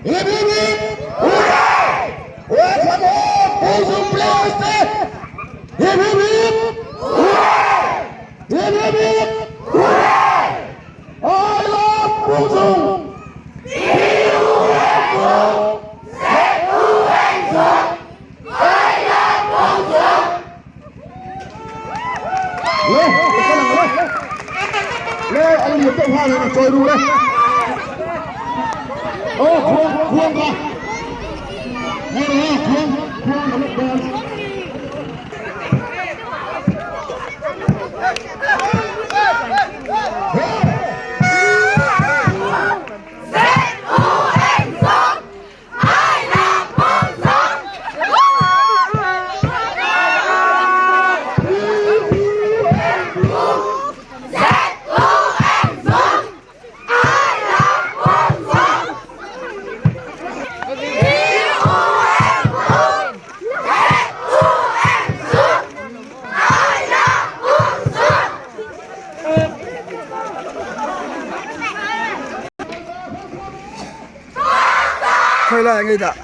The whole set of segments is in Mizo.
Hip hip hip hurray! Welcome home Puzung players te! Hip hip hip hurray! Hip hip hip hurray! I love Puzung! Le, ka lang le. Le, an liam deuh nghal in a chawi ru le. Aw, khuang, khuang ka. Ngai rawh, khuang, khuang ka lek dawn. Khawi lai ah ngei dah?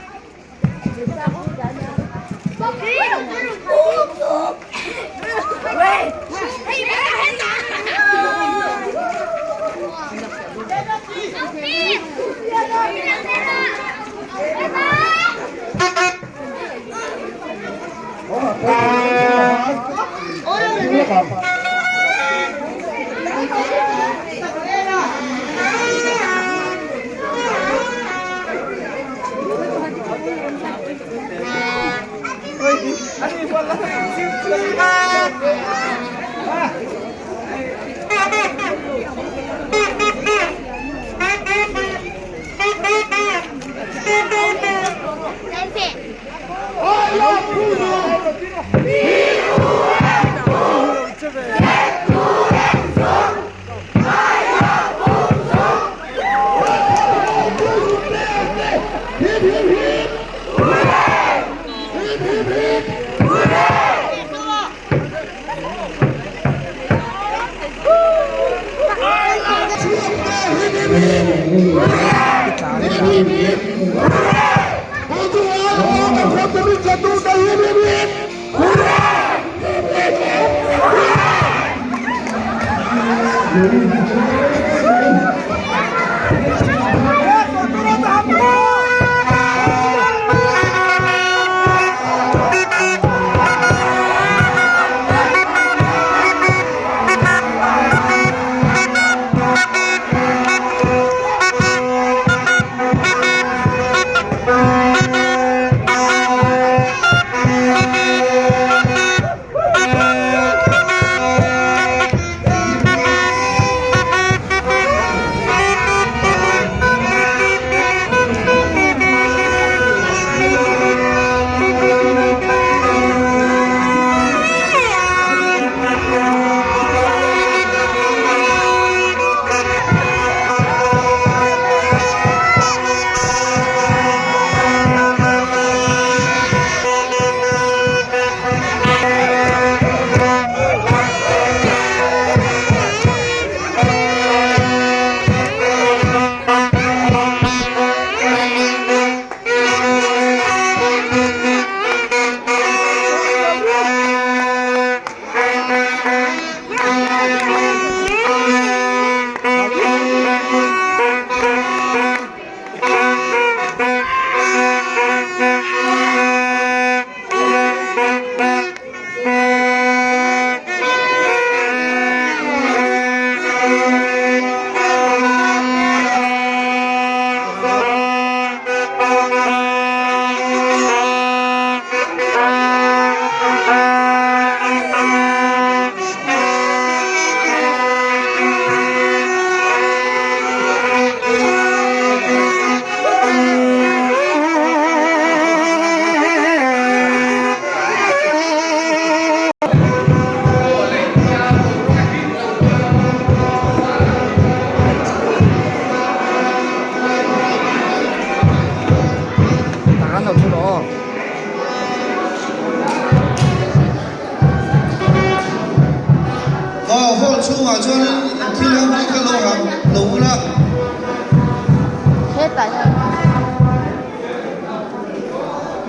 I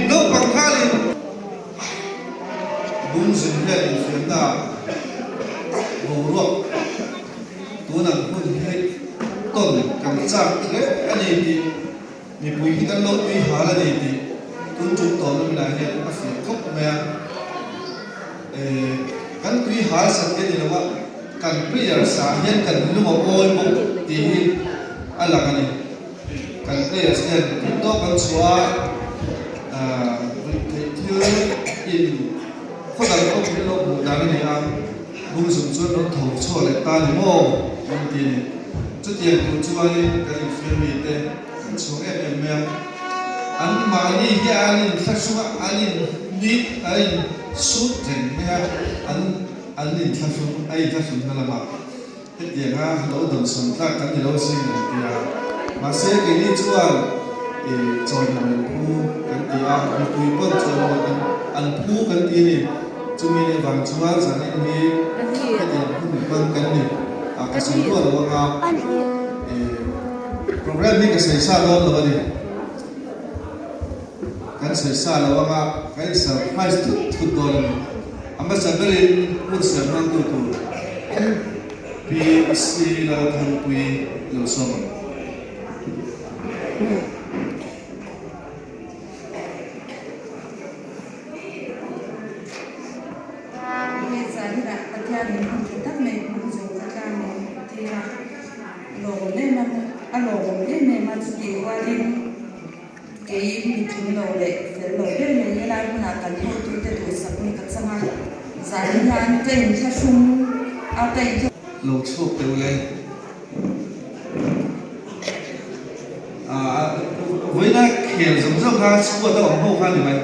naupang khalin bungzun hian infiamna boruak tun ang hun hi tawn kan chak hle a ni tih Mipui hi kan lo tui hal a ni tih tun tum tawh na minah hian a fiah khawp mai a. Kan tui hal sat hi a ni lo a, kan players ah hian kan lung a awi bawk tih hi a lang a ni. Kan players hian tih tawk an chhuah a, ruihtheih thil in khaw dang pawh min lo hmuh dan a ni a, bungzung chuan rawn tho chhuak leh ta ni maw min ti a ni. Chutiang tur chuanin kan infiam mite kan chhuak em em mai a, anmahni hi an inthlahrung a, an in nit, an in sut reng mai a, an an inthlahrung, a inthlahrunna lamah hetianga lo dawnsawn tlak kan ni lo sin an ti a. Mahse keini chuan ih chawimawi an phu kan ti a, mipui pawn chawimawi kan an phu kan ti a ni. Chumi leh vang chuan zanin hi hetiang hun hman kan ni a, ka sawi duah lo anga program hi ka sawi sa dawn lo a ni. Kan sawi sa lo anga ka in surprise thut thut dawn a ni. A hmasa berin hun siam hmangtu tur PC Lalthanpuii lo sawm ang. He zahirah Pathianin hun tha tak mai hmang zo ka tlang min hmuh tir a, lawm em a, a lawmawm em em a, chutih rualin kei mitling lo leh fel lo ber mai helai hmunah kan hotute duhsakna ka chang a, zanin hian ka inthlahrung a, ka inthlahrung. Lo chhuak teuh le. Vawiina khel zawng zawng kha squad a awm ho kha a ni mai.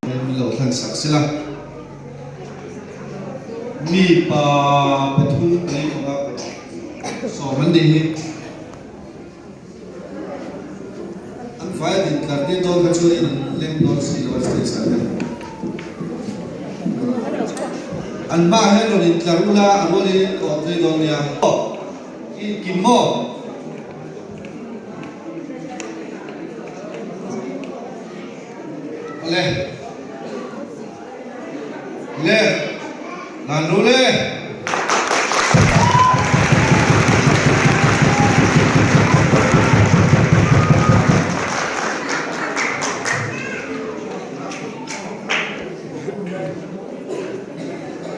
Min lo thlen sak sila. Mi pa pathum pali panga sawm an nih hi. An fai a din tlar tir dawn kha chuan in an leng dawn si lo a stage ah hian. An hmaah hian rawn in tlar ula a rual in in awm zui dawn nia. Aw i inkim maw? Awle. Le. Nan ru le.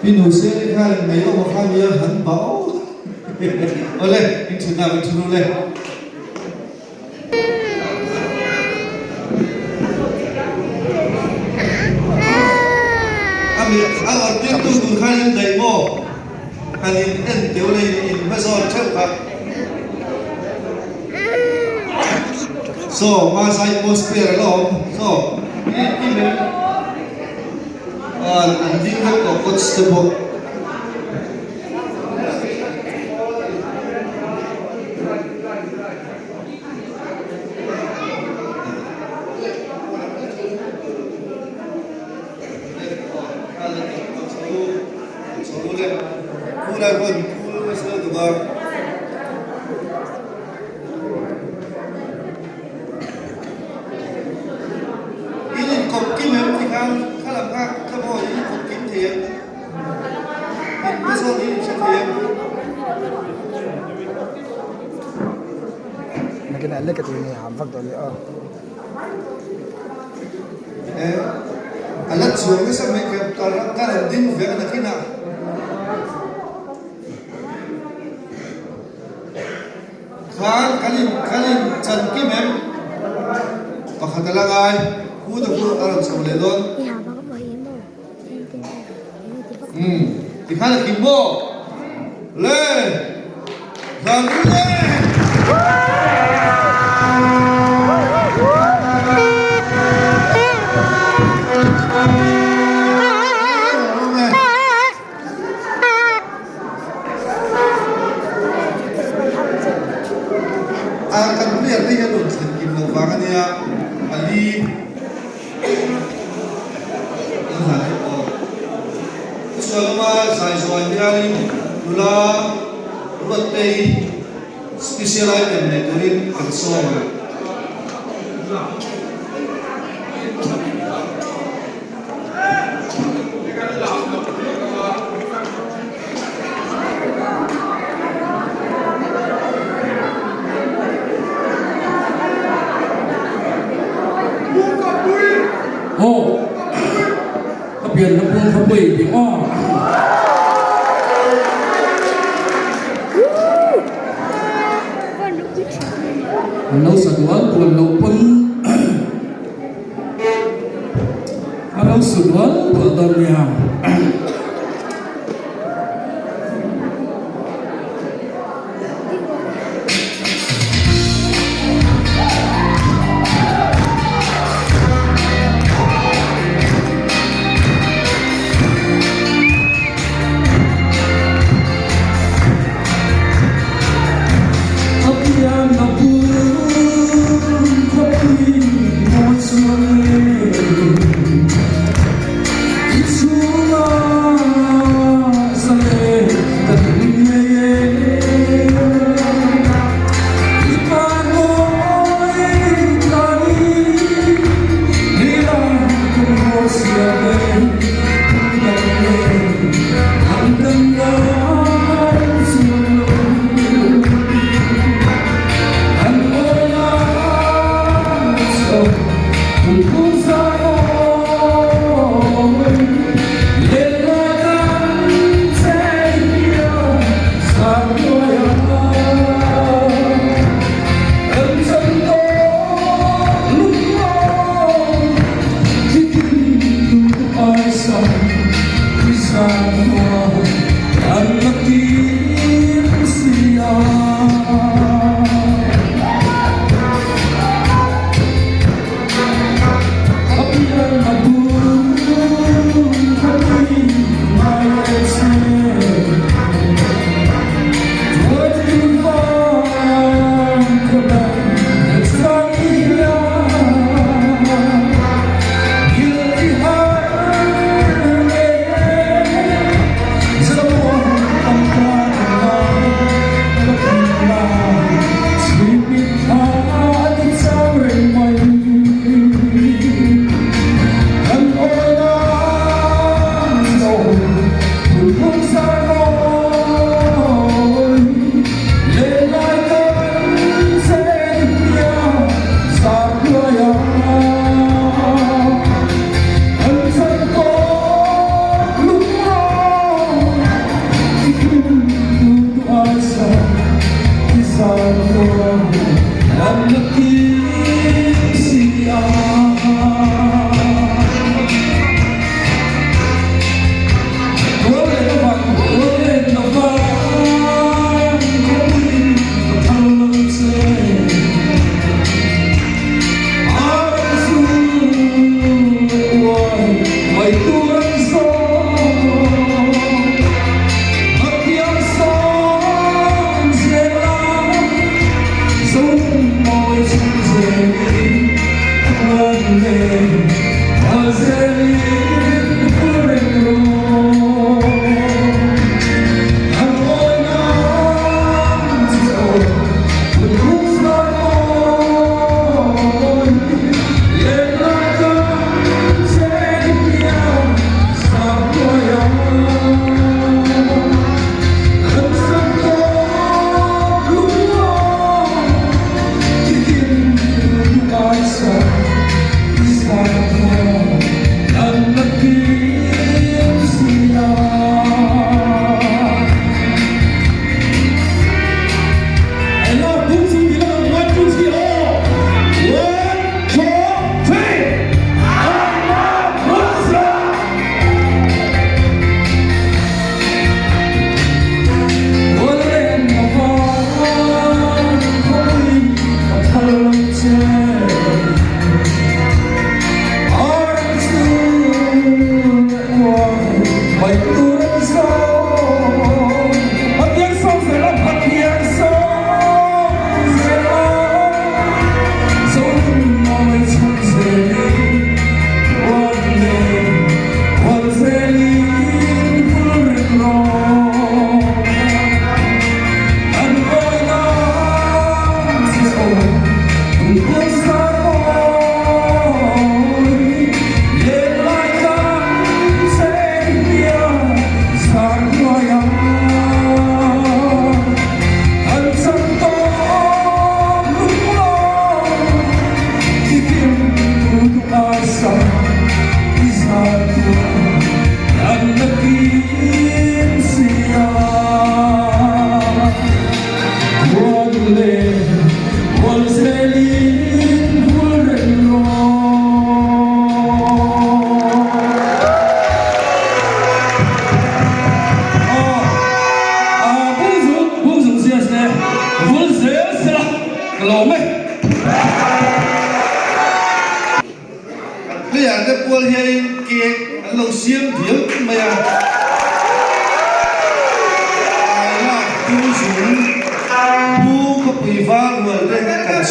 Pi nu se ni khan mai awm a kha nia han bau. Awle, in thutna kan thu ru le. A awr tirtu tur khan in daih maw? Han in en teuh leh in in hmazawn theuh kha. Saw hmasa i post pair a la awm saw i i mem an ding vek tawh coach te pawh. In inkawp kim em ti khan kha lam kha kha maw in inkawp kim thei em? In hmasawn in inhre thei em? Nakinah lek a ti nge ham vak dawn ni aw. Eh, a la chuang nasa mai ka ka rawn ding ve a nakinah. Khan kan in kan in chan kim em? Pakhat a la ngai, pu te pawh a rawn chho leh dawn. Umm tikhan a kim maw? Le! Zan u le! zawhah hianin nula Ruatpei special item nei turin kan sawm ang. Aw, ka pianna pum kha pawi tih aw. An lo sa dual dual loh pawn a lo su dual dual dawn nia.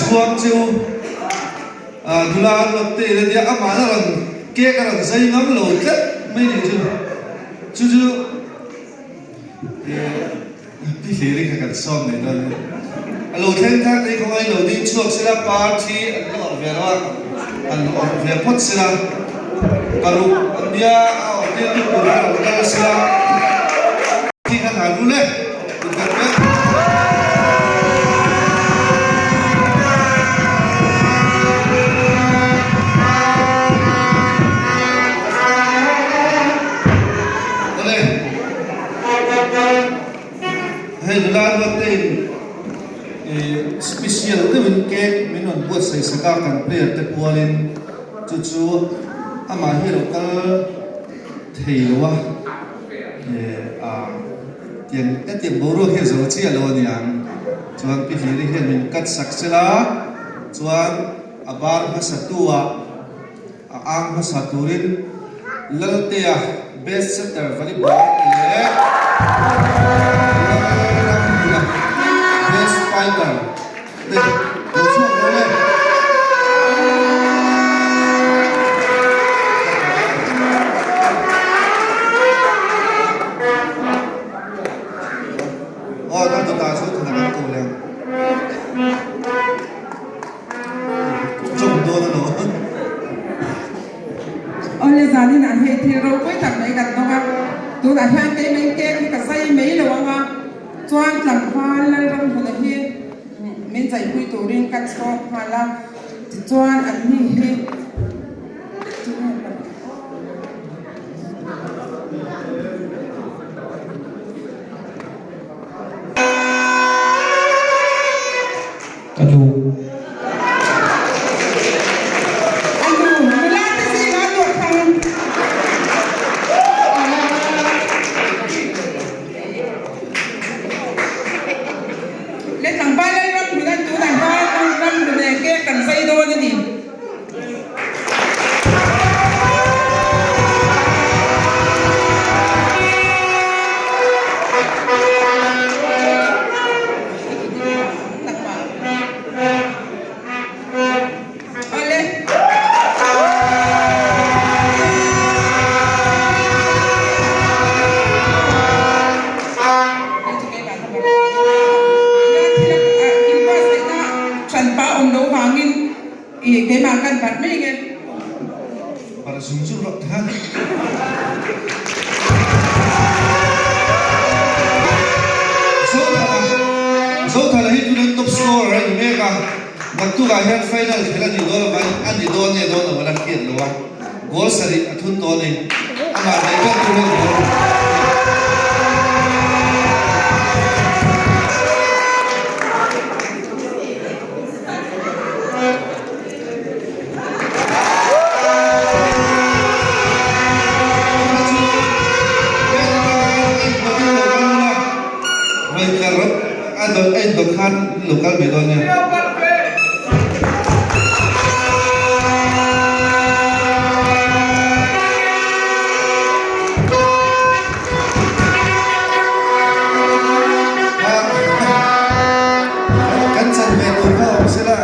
chhuang che u. Nula a ruat te ila nia amah a rawn cake a rawn zai ngam lo tlat mai nih chu. Chu chu Pi Hliri kha kan sawm mai dawn a ni. A lo thleng thar te hi khawngaih lo ding chhuak sela party an la awrh ve lo a, an awrh ve phawt sela paruk an nia a awrh tir tu tur kha rawn kal sela. Thi khan han rul e, kut kan vek. Awle. Hei nula ruat te in special deuhin cake min rawn buatsaih sak a kan player te pualin chu chu amah hi a lo kal thei lo a a tiang hetiang boruak hi a zo chiah lo a niang chuan Pi Hliri hian min cut sak sela chuan a bar hmasa tu ah A ang hmasa turin Laltea Best Setter Volleyball leh Lalramhmuna Best Fighter te lo chhuak dawn e. Aw, kan dawtah chu thana kan ko leh ang. Chawm dawn a lo. Awle zanin ah hei thil ropui tak mai kan dawng a, tunah hian keimah cake hi ka zai mai lo ang a, chuan tlangval Lalramhluna hi min zaipui turin ka chhawk nghal a, tichuan an ni hi Ka nu. A nu, nula te zingah a tuah thang. Le tlangval Lalram hmun an tunah hian Lalram hmun eh cake kan zai dawn a ni. Para zung zung rawh ta. Zothana hi tunin top scorer a ni mek a, naktukah hian final khelh a nih dawn avangin a ni dawn nge dawn lo a la hriat lo a, goal sarih a thun tawh a ni. Amah daih ber tur hian goal. Kan chan ve tur kha awm sela.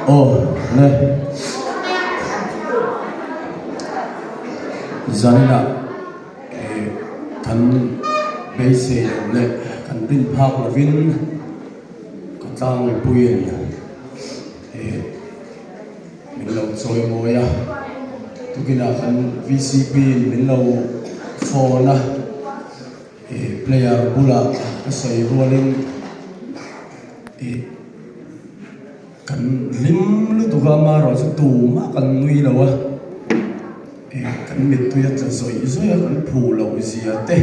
Aw le. Zaninah kan beisei loh leh kan rin phak lovin khawtlang mipuiin min lo chawi mawi a, tukinah kan VCP in min lo phone a. Ih player bulah ka sawi rualin ih kan hlim lutuk a amaherawh chu tumah kan nui lo a ih kan mittui a tla zawih zawih a kan phu loh zia te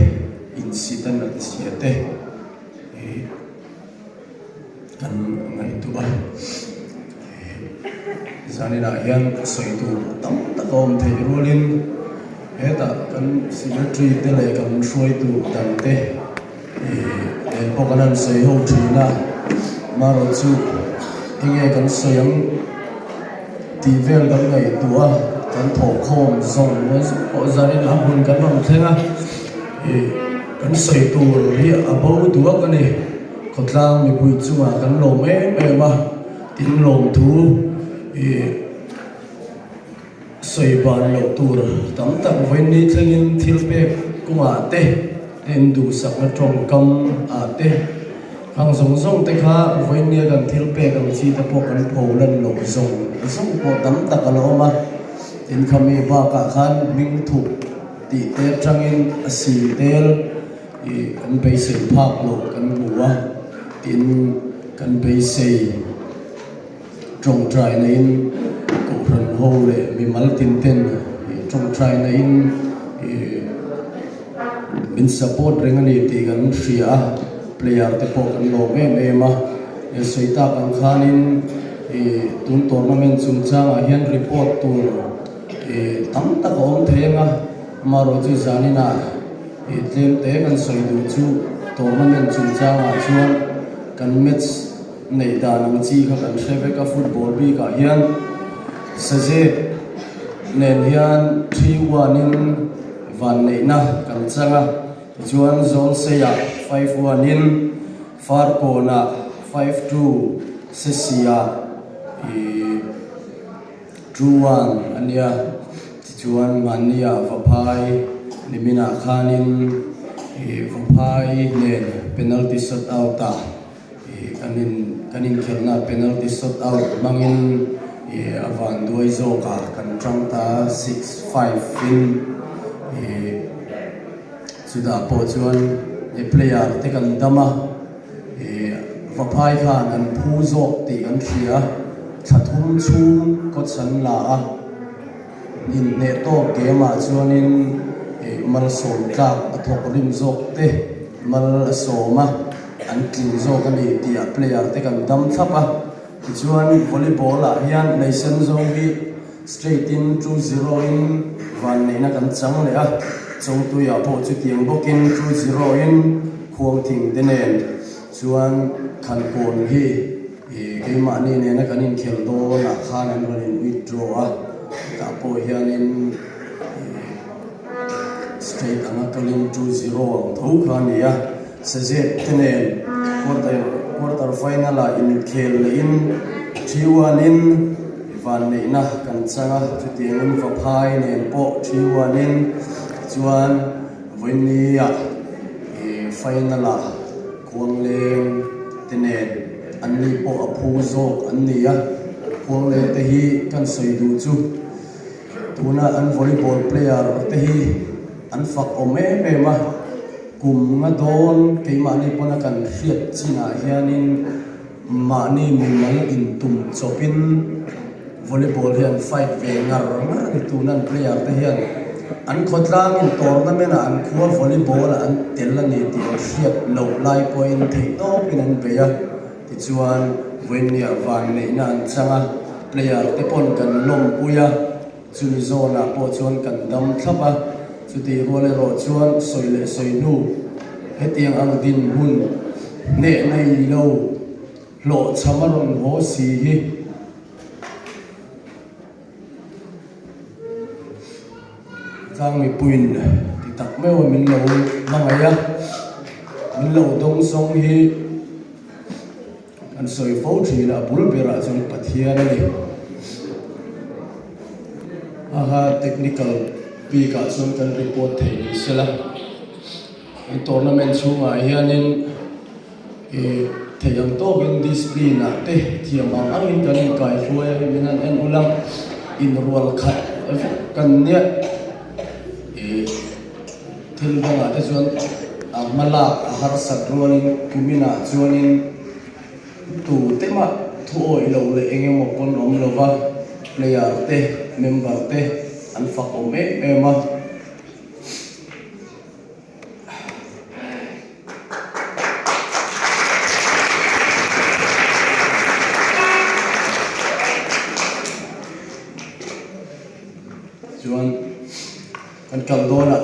insit a nat zia te ih kan ngaihtuah a zaninah hian sawi tur tam tak a awm theih rualin hetah kan secretary te leh kan hruaitu dang te ih nen pawh kan han sawi ho thin a marawh chu enge kan sawi ang tih vel kan ngaihtuah a kan thawhkhawm zawng pawh zaninah hmun kan rawn thleng a ih kan sawi tur hi a bo duak a ni. Khawtlang mipui chungah kan lawm em em a, tin lawmthu ih sawi ban loh tur tam tak vawiin thlengin thil pek kawngah te en duhsakna tawngkam ah te khang zawng zawng te kha vawiin nia kan thil pek ang chi te pawh kan pho lan loh zawng zawng pawh tam tak a la awm a, tin khami bakah khan hming thup tih te atangin a sil tel. Ih kan beisei phak loh kan hmu a, tin kan beisei tawngtai naiin Kohhran ho leh mimal tin ten ih tawngtai naiin ih min support reng a ni tih kan hria a, player te pawh kan lawm em em a, he sawi tak ang khanin ih tun tournament chungchangah hian report tur ih tam tak a awm thei ang a, amaherawhchu zaninah. Ih tlem te kan sawi duh chu tournament chungchangah chuan kan match neih dan ang chi kha kan hre vek a, football bikah hian Sazep nen hian 3-1 in vanneihna kan chang a, tichuan Zawlseiah 5-1 in Farkawnah 5-2 Sesiah ih. 2-1 a nia, tichuan mahnia Vaphai niminah khanin ih Vaphai nen penalty shot out ah ih kan in kan inkhelhna penalty shot out hmangin ih a van duai zawkah kan tang ta 6-5 in ih chutah pawh chuan ih player te kan dam a. Ih Vaphai khan an phu zawk tih kan hria, thla thum chhung coach an la a, inhneh tawk game ah chuanin ih malsawm tlak a thawk rim zawk te mal a sawm a, an tling zawk a ni tih ah player te kan dam thlap a, tichuan volleyball ah hian Leisen zawng hi straight in 2-0 in vanneihna kan chang leh a, Chawngtuiah pawh chutiang bawkin 2-0 in. Khuangthing te nen chuan Khankawn hi keimahni nena kan inkhelh dawnah khan an rawn in withdraw a, hetah pawh hianin straight anga kalin 2-0 ang tho kha a ni a, Sazep te nen quarter quarter final ah inkhel lehin 3-1 in vanneihna kan chang a, chutiangin Vaphai nen pawh 3-1 in chuan Vawinia ih final ah Khuangleng te nen an ni pawh a phu zawk an ni a, Khuangleng te hi kan sawi duh chu tuna an volleyball player te hi an fak awm em em a, kum nga dawn keimahni pawna kan hriat chinah hianin Mahni mimal intum chawpin volleyball hi an fight ve ngar ngar a ni. Tuna an player te hian an khawtlangin tournament ah an khua volleyball ah an tel a ni tih an hriat loh lai pawhin theihtawpin an bei a. Tichuan vawiinniah vanneihna an chang a, player te pawn kan lawmpui a, chumi zawnah pawh chuan kan dam thlap a. Chutih rual erawh chuan sawi leh sawi hnu hetiang ang dinhmun hneh nei lo hlawhchham a rawn haw si hi tlang mipuiin ti tak meuh a min lo hmangaih a, min lo dawng zawng hi. An sawi fo thin a, a bul berah chuan Pathian a ni. Aha technical bikah chuan kan report thei ni sela. He tournament chhungah hianin ih theih ang tawkin discipline ah te thiam ang angin kan inkaihruai a, hei min han en ula inrual khat vek kan nia ih thil dangah te chuan a hma lak a harsat rualin kuminah chuanin tu te mah thu awih loh leh eng emaw pawn awm lova player te member te an fak awm em em a. Chuan kan kal dawnah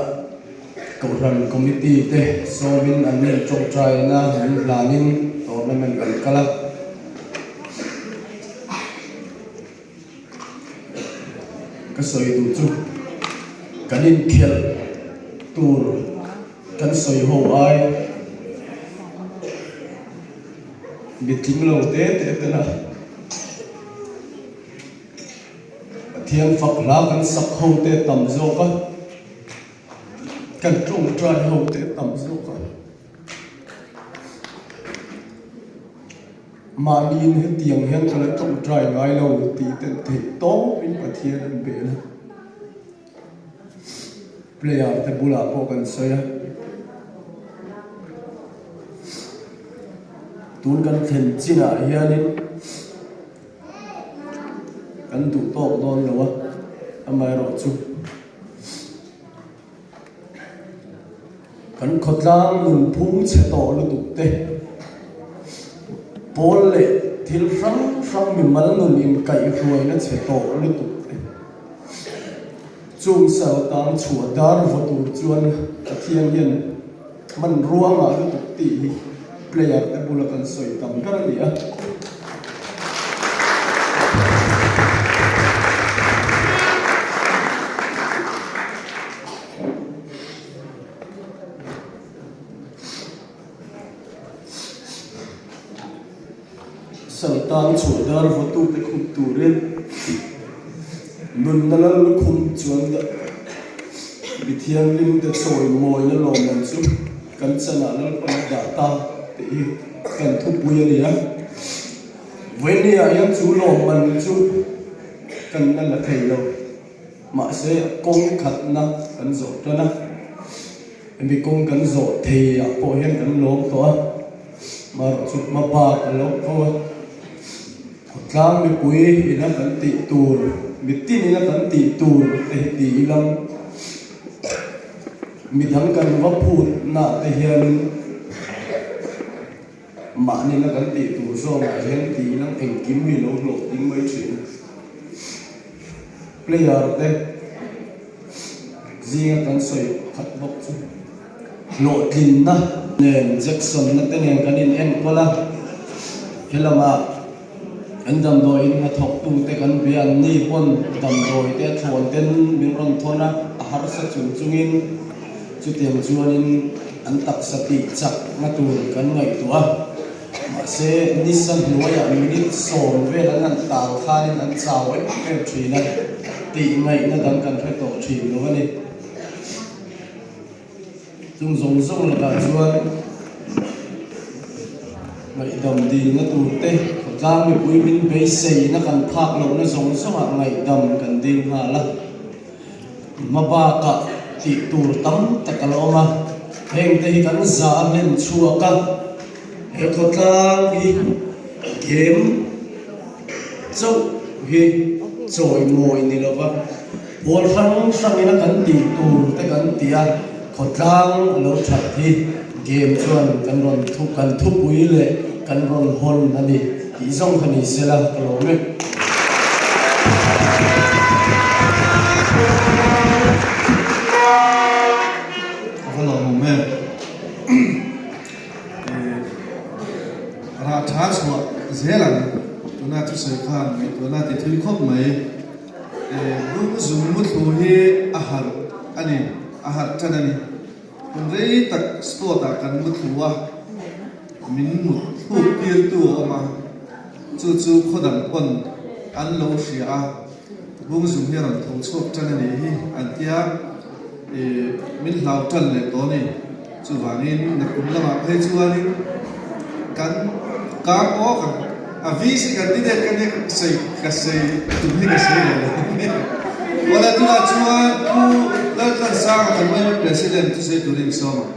Kohhran Committee te sawmin an nen tawngtaina min hlanin tournament kan kal a. Ka sawi duh chu kan inkhelh tur kan sawi ho ai mitling lo te te tena Pathian fak hla kan sak ho te tam zawk a, kan tawngtai ho te tam zawk a. Mahniin hetiang hian ka la tawngtai ngai lo tih ten theih tawpin Pathian an bel a. Player te bulah pawh kan sawi a. Tun kan thlen chinah hianin kan duh tawk dawn lo a, amaherawhchu. Kan khawtlang nunphung chhe tawh lutuk te, pawl leh thil hrang hrang mimal nun inkaihhruaina chhe tawh lutuk te, chung saltang chhuah dar vaw tur chuan Pathian hian hmanrua ngah lutuk tih hi player te bula kan sawi tam ber a ni a. Saltan chhuah dar vawtute khup turin nunna lal lukhum chuan dah mi thianghlimte chawimawina lawmman chu kan chanah Lalpan a dah ta tih hi kan thupui a ni a. Vawinia hian chu lawmman chu kan la la thei lo. Mahse, kawng khatna kan zawh tan a, hemi kawng kan zawh thei ah pawh hian kan lawm tawh a, marawh chu hma bak a lo tho a, khawtlang mipui ina kan tih tur, mitin ina kan tih tur te hi ti ila, midang kan va phut nah te hianin Mahnina kan tih tur zawngah hian ti ilang engkim hi lo hlawhtling mai thin a. Player te zinga kan sawi khat bawk chu hlawhtlinna nen Jackson na te nen kan in enkawl a, helamah kan damdawi in hnathawk tu te kan bia an ni pawn damdawi te a thlawn ten min rawn thawn a, a harsa chung chungin Chutiang chuanin an taksa tih chakna tur kan ngaihtuah a, mahse nisa hnuaiah minute sawm vel an han tal khanin an chau em em thin a, tih ngaihna dang kan hre tawh thin lo a ni. Chung zawng zawng lakah chuan ngaihdam dilna tur te, khawtlang mipui min beiseina kan phak lohna zawng zawngah ngaihdam kan dil nghal a. Hma bakah tih tur tam tak a la awm a, hengte hi kan za a hlen chhuak a, he khawtlang hi game chauh hi chawimawi ni lova pawl hrang hrangin a kan tih tur te kan ti a, khawtlang a lo that hi game chuan kan rawn thu kan thupui leh kan rawn hawn a ni. Tih zawng kha ni sela ka lawm e. Ka va lawmawm em. Rah tha chhuah zel ang. Tuna thusawi khan ngaihtuahna ti thui khawp mai. Lung zung muthlu hi a harh a ni, a harh tan a ni. Hun rei tak sport ah kan muthlu a, min mut thluk tirtu a awm a. Chu chu khaw dang pawn an lo hria a, Bungzung hi a rawn tho chhuak tan a nih hi an tia, ih min hlau tan leh tawh a ni. Chuvangin nakum lamah phei chuanin kan kang awk ang. A VC candidate ka nia ka sawi ka sawi tum hi ka sawi leh lo mai. Awle tunah chuan Pu Laltlansanga kan yma President thusawi turin sawm ang.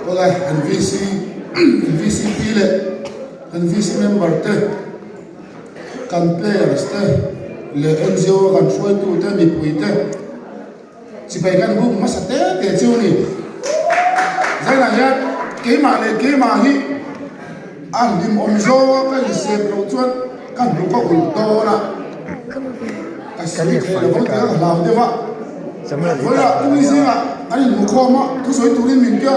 Awle kan VC kan VCP leh kan VC member te kan players te leh NGO a kan hruaitu te mipui te chibai kan buk hmasa te te chu a ni. Zainah hian keimah leh keimah hi a hlimawm zawnga ka insep loh chuan ka hnuk a ulh dawn a, ka sawi thei lo vang tih a ka hlau deuh a. Vawilah tumi zingah an inhmukhawm a, thusawi turin min tia.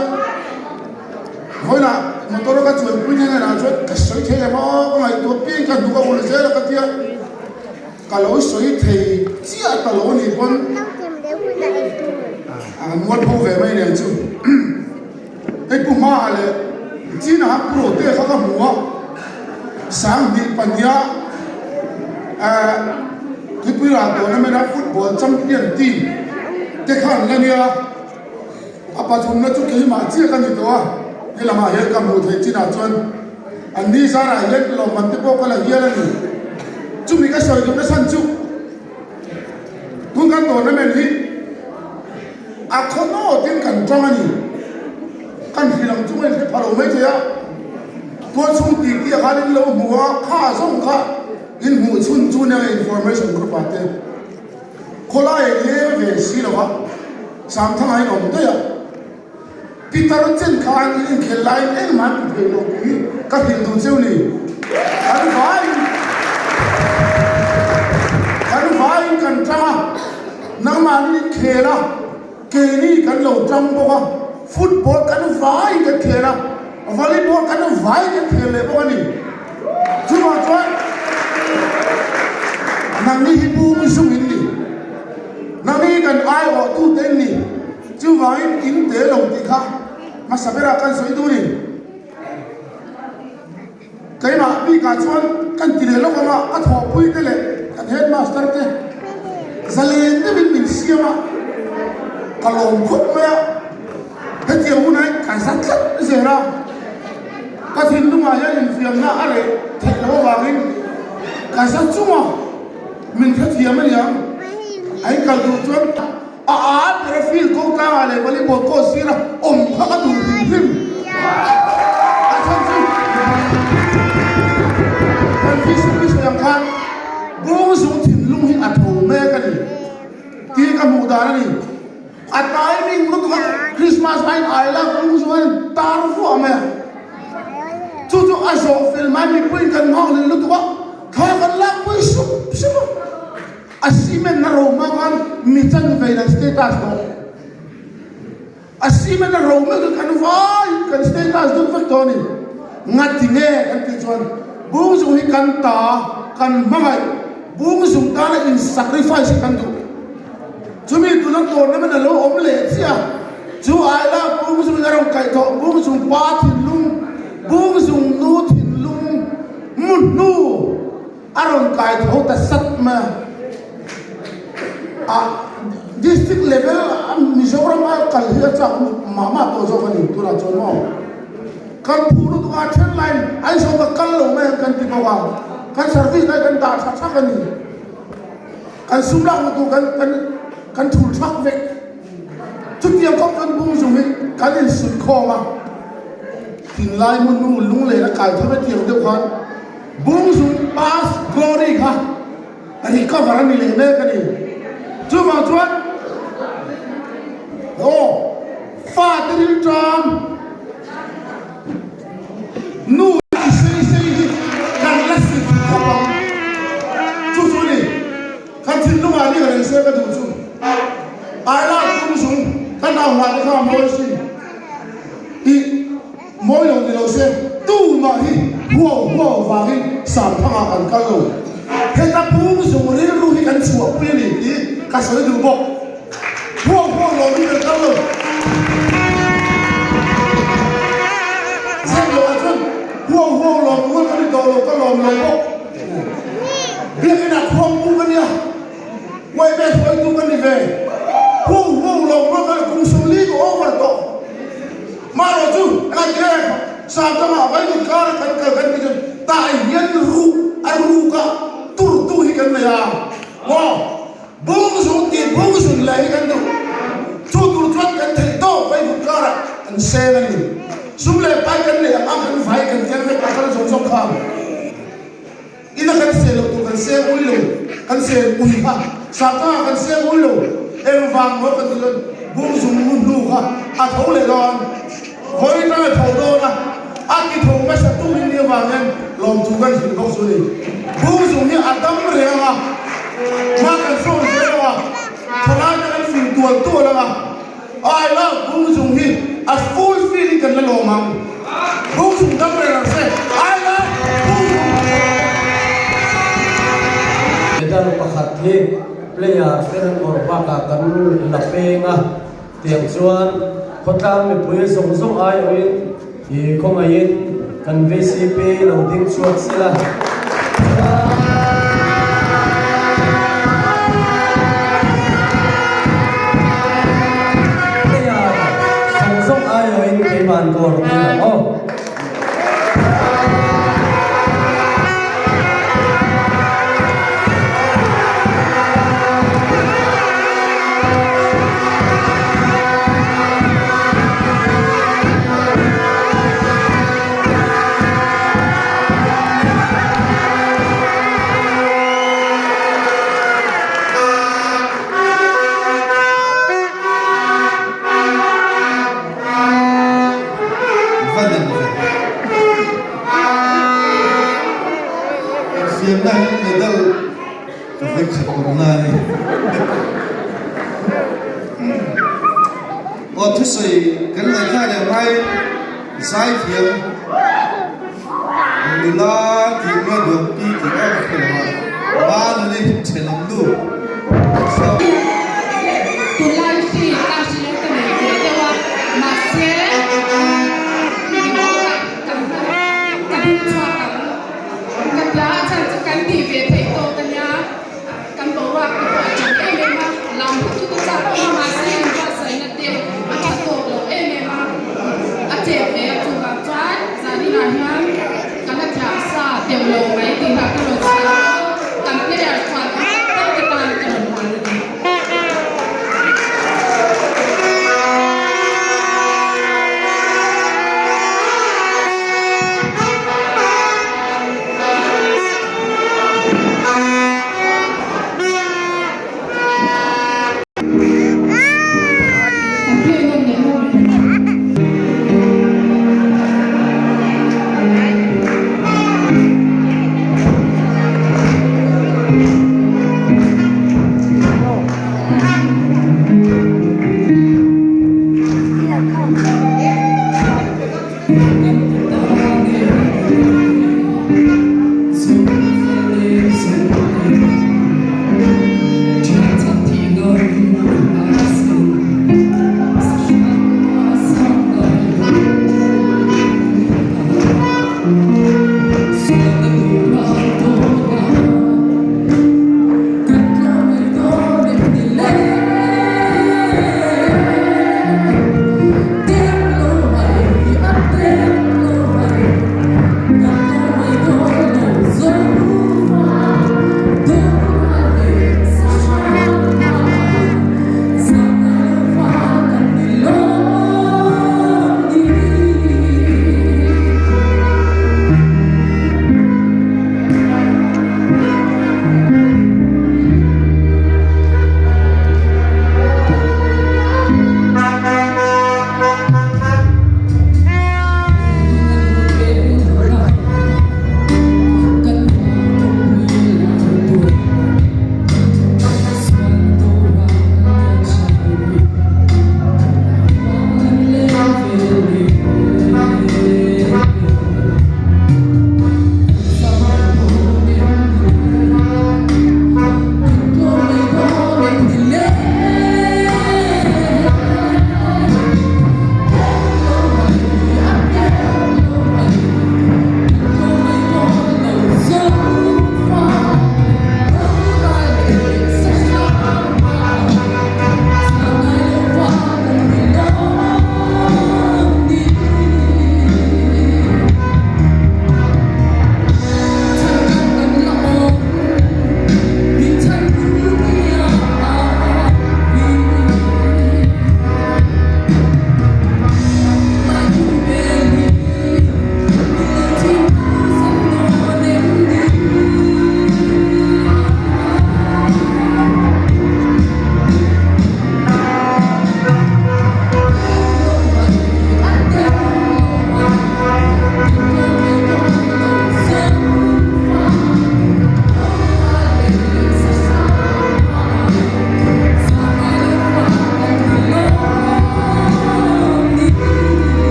Vawilah motor a ka chuanpui te hnenah chuan ka sawi thei lem a, ka ngaihtuah piang ka hnuk a ulh zel a ka tia. Ka lo sawi thei chiah ta lo ni pawn a mual pho ve mai nen chu. Hei Pu Hmaah leh China khan Pu Rote kha ka hmu a, 2000 eh Tripura tournament a football champion team te kha an la nia. A pathumna chu keimah chiah ka ni tawh a, he lamah hian ka hmuh theih chinah chuan an ni zarah hian lawmman te pawh ka la hial a ni. Chumi ka sawi duhna chhan chu tun kan tournament hi a khaw nawtin kan tang a ni. Kan hrilh ang chu a inhre pha lo maithei a, tualchhung tih tih ah khan in lo hmu a, kha zawng kha in hmuh chhun chu nia information group ah te. Khawlai a leng ve si lo a, Samthanga in awm daih a, Peter chen khan in inkhel laiin engmah an ti thei lo tih hi ka hrilh duh cheu ni. Kan vaiin kan vaiin kan tang a, nangmahni inkhel a, keini kan lo tang bawk a, football kan vaiin kan khel a, volleyball kan vaiin kan khel leh bawk a ni. Chuvang chuan nangni hi pu mihring in ni, nangni hi kan aiawhtute in ni, chuvangin in te lo tih kha hmasa berah kan sawi duh a ni. Keimah bikah chuan kan ti leh lawk ang a, ka thawhpui te leh kan headmaster te zalen deuhin min siam a, ka lawm khawp mai a. Hetiang hunah hian ka za tlat zel a, ka thinlungah hian infiamna a reh theih loh avangin ka za chung a, min hrethiam a niang. A inkal duh chuan a ât ber a field ko tlangah leh volleyball court sira awm kha ka duh hrim hrim. A chhan chu kan VCP sawi ang khan Bungzung thinlung hi a tho mek a ni tih ka hmuh dan a ni. A timing lutuk a, Christmas hmain I love lung chu an tar vuah mai a, chu chu a zawh fel mai mipuiin kan nghak leh lutuk a, thla kan lak pui sup sup a, a cement na ro hma khan mi chanve an status tawh, a cement na ro mek kan vai kan status deuh vek tawh a ni, ngati nge kan tih chuan Bungzung hi kan ta kan hmangaih Bungzung tana in sacrifice hi kan duh. Chumi tuna tournament a lo awm leh chiah a, chu aila Bungzung in a rawn kaih tawh Bungzung pa thinlung, Bungzung nu thinlung mu hnu a rawn kai tho ta sat mai a. A district level a Mizoram a kal hi a chak mah mah tawh zawk a ni tunah chuan maw. Kan phu lutuk a then laiin Aizawl ka kal lo mai ang kan ti bawk a, kan service lai kan dah tha thak a ni. Kan sum lak na tur kan kan kan thul thak vek. Chutiang khawp chuan Bungzung hi kan insuih khawm a, thinlai mu nu lunglen a kai tho hetiang deuh khan Bungzung past glory kha recover a ni leh mek a ni. Chuvang chuan aw fate rilṭam Nu i sei sei hi kan la si khawp ang. Chu chu ni, kan thinlungah ni ka reng se ka duh chu. I love tum zung ka nau hlah te kha a mawi sin. I mawi lo ni lo se tumah hi huau huau vangin Samthangah kan kal lo. Heta pum zung rilru hi kan chhuahpui a ni tih ka sawi duh bawk. dawn lo. Zep loh ah chuan huau huau lawm rual ka ni tawh lo, ka lawm lo bawk. Biakinn ah khuang pu ka nia, Uaime hruaitu ka ni ve. Huau huau lawm rual ka ni kum 40 ka over tawh. Marawh chu engati nge Sangtama Vaivut kara kan kal kan tih chuan tah hian ruk a ruka turtu hi kan nei a maw? Bungzung tih bungzun leh hi kan duh. Chu tur chuan kan theih tawk Vaivut karah kan seng a ni. Sum leh pai kan neih ang a kan vai kan tel vek a kal zawng zawng khan. Ina kan sel loh tur kan seng ui lo, kan sel ui kha Sangtanga kan seng ui lo, engvang maw kan ti chuan Bungzung nu hnu kha a tho leh dawn, vawi tang a tho dawn a, a ti tho hmasa tum in ni avang hian lawmthu kan hrilh bawk chu a ni. Bungzung hi a dam reng ang a, hma kan sawn zel ang a, thalai te kan fing tual tual ang a, I love Bungzung hi a full feel in kan la lawm ang. Bungzung dam reng ang se. I love Bungzung. Medal pakhat hi player te an awrh bakah kan la peng a, tiang chuan khawtlang mipui zawng zawng aiawhin i khawngaihin kan VCP lo ding chhuak sela. Player zawng zawng aiawhin keiman goal dil ang aw. Va nem ve. Infiamna hian medal ka vawi khat awmna a ni. Aw thusawi kan ngaihthlak leh hmain zaithiam nula tih nge duangpi tih a ka hre lo a, Manuni thenawm nu. Tunlai hri ka hri leh ka nei ve deuh a, mahse kan ka ding chhuak ang ka tia a chhan chu kan tih ve theih tawk a nia. Kan boruak te pawh a ṭang em em a, lam lutuk a chak awm a, mahse inbuatsaihna te a ṭha tawk lo em em a, a chep hle a, chuvang chuan zaninah hian ka la thiam sa deuh lo mai tihah ka rawn sawi a, kan player chuan awm tak tak te tan ka rawn huan a ni.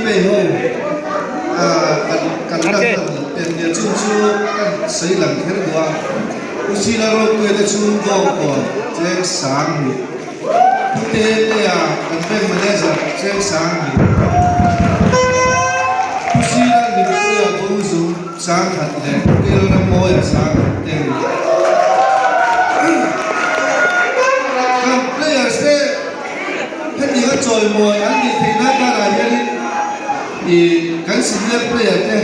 Gpay ho kan kan lan dan ten nia chung chu kan sawi lang kher duh a. Pu Sila Ropuia te chu Bawngkawn cheng sang hnih, Pu Tetea kan bank manager cheng sang hnih, Pu Sila Hlimpuia Bawngzung sang khat leh Pu Lalrammawia sang khat te a ni. Kan players te hetianga chawimawi an nih theihna karah hianin ih kan senior player te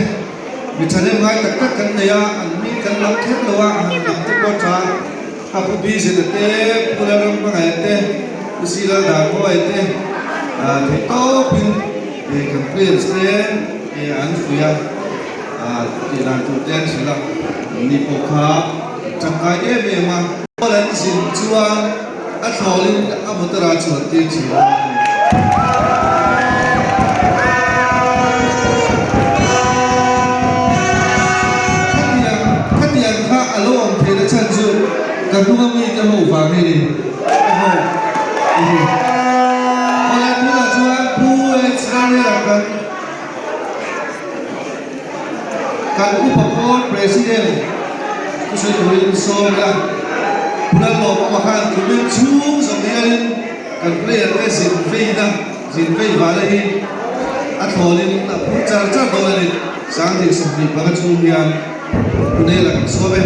Mi thahnem ngai tak tak kan nei a, an hming kan lam kher lo a, han lam te pawh tha. A Pu Bizena te, Pu Lalramhmangaih te, Pu Si Laldarmawia te theih tawpin kan players te an fuih a, tih dan tur te an hrilh a, anni pawh kha an tangkai em em a. Ball an zin chuan a thlawlin a motor ah chuan tir thin a ni. Khatiang khatiang kha a lo awm theih na chhan chu ka hnung a mi te ho vang hi ni. Ka ho i hi. Awle tunah chuan Pu H Rarela kan Kan upa pawl President thusawi turin sawm ila, Pu Lalbawmawma khan kumin chhung zawng hianin kan player te zin veina, zin vei vala hi a thlawlin a phur char char dawn a ni. 25 chhung hian Pune la kan sawm e.